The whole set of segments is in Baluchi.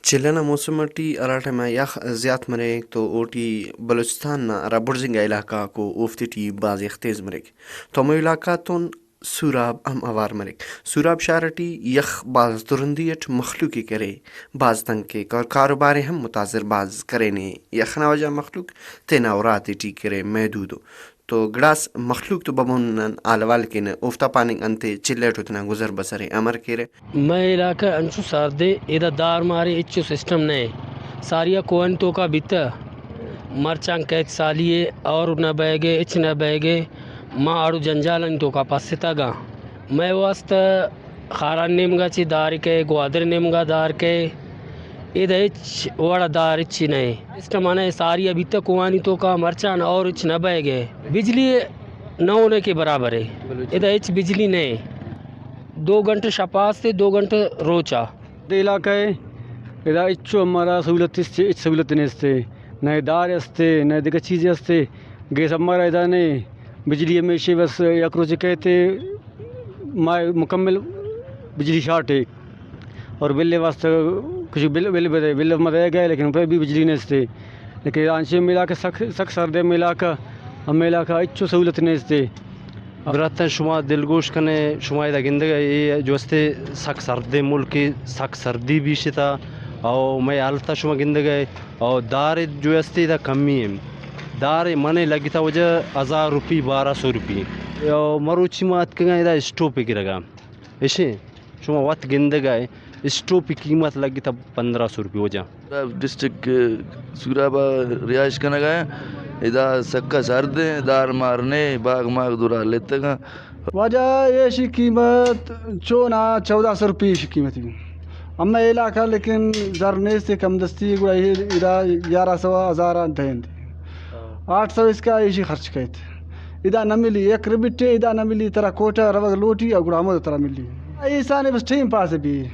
چلہ نا موسم ٹی ہرا ٹائما یخ زیات مریک تو اوٹی بلوچستان نا ہرا بڑزنگا علاقہ کو اوفتے ٹی بھاز یخ تیز مریک۔ تو ہمو علاقہ تون سوراب ہم اوار مریک۔ سوراب شار ٹی یخ بھاز ترندی اٹ مخلوق ءِ کرے بھاز تنگ کیک اور کاروبار ءِ ہم متاثر بھاز کرینے۔ یخ نا وجہ مخلوق تینا اراتے ٹی کرے محدود ءُ۔ تو گڑاس مخلوق تو ببون نن حال احوال کینہ، اوفتا پاننگ انتے چلہ ٹو تینا گزر بسر ءِ امر کیرہ۔ مئے علاقہ انچو سردے، ادا دار مارے ہچو سسٹم نئے۔ ساریا کوہن توکا بیتہ، مرچاں کیت سالی ءِ اور نہ بئیگے، ہچ نہ بئیگے۔ ما آڑو جنجالانی توکا پستگاں۔ مئے واسطہ خاران نیمگا چہ دار کئے، گوادر نیمگا دار کئے، ادا ہچ وڑا دار ہچی نئے۔ سسٹم آنے ساری ابھی تک کوانی توکا مرچان اور ہچ نہ بئے گئے۔ بجلی نہ ہونے کے برابر ہے۔ ادا ہچ بجلی نئے۔ دو گھنٹے شپاس تے دو گھنٹے روچا۔ دے علاقہ ہے، ادا ہچو ہمارا سہولت اس سے، ہچ سہولت نہیں استے، نہ دار استے، نہ دگہ چیزیں استے۔ گیس ہمارا ادا نہیں، بجلی ہمیشہ بس یک روچے کہتے ماہ مکمل بجلی شارٹ ہے۔ اور بل واسطہ کچھ بل، بل بدے، بل مدے گئے، لیکن پھر بھی بجلی نہیں استے۔ لیکن آنچے ملا کے سک، سک سردے ملا کا، ہم ملا کا اچو سہولت نہیں استے۔ براتاں، شما دلگوش کنے، شما ادا گندگ ءَ اے جو استے سک سردیں ملکے، سک سردی بیشتا، او مئے حالتا شما گندگ ءَ، او دار جو استے ادا کمی ایں۔ دار منے لگتا وجہ ہزار روپی، بارہ سو روپی۔ او مروچی ما اتکگاں ادا اسٹوپے گرگا۔ اشیں شما وت گندگ ءَ اسٹوپی قیمت لگتا پندرہ سو روپی وجہ۔ ڈسٹرکٹ سوراب ءَ رہائش کنگ ءَ، ادا سکا سرد ایں، دار مار نے، باغ ماغ دورا لیتگاں۔ واجہ ایشی قیمت چونا چودہ سو روپی ایشی قیمت بھی۔ اما علاقہ لیکن زر نیست، کم دستی گڑا ادا گیارہ سو ہزار دین۔ آٹھ سو اس کا ایشی خرچ کیت۔ ادا نہ ملی، یک ربٹے ادا نہ ملی، ترا کوٹہ روگ لوٹی، او گڑا ہمود ترا ملی۔ ایسانے بس ٹائم پاس بھی۔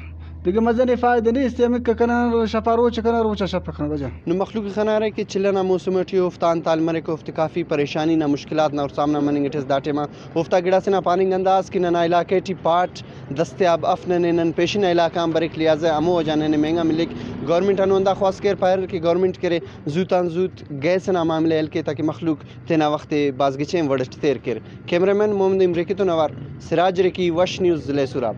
دگہ مزنیں فائدہ نیست، ہمک کنن، شپا روچ کنن، روچا شپ کنن، بجا۔ نو مخلوق خنارے کہ چلہ نا موسم ٹی اوفتا انت حال مریک، اوفتے کافی پریشانی نا، مشکلات نا اور سامنا مننگ ٹی اس دا ٹائما۔ اوفتا گڑاسے نا پاننگ انداز کہ ننا علاقہ ٹی پاٹ دستیاب اف، ننے نن پیشن علاقہ آن بریک، لہذا ہمو وجہ ننے مہنگا ملیک۔ گورنمنٹ آن ہندا خواست کیر پائر کہ گورنمنٹ کرے زوتان زوت گیس نا معاملہ حل کے تاکہ مخلوق تینا وخت ءِ بازگچین وڑ اٹ تیر کیر۔ کیمرہ مین محمد امریکی تون اوار سراج ریکی، وش نیوز، ضلع سوراب۔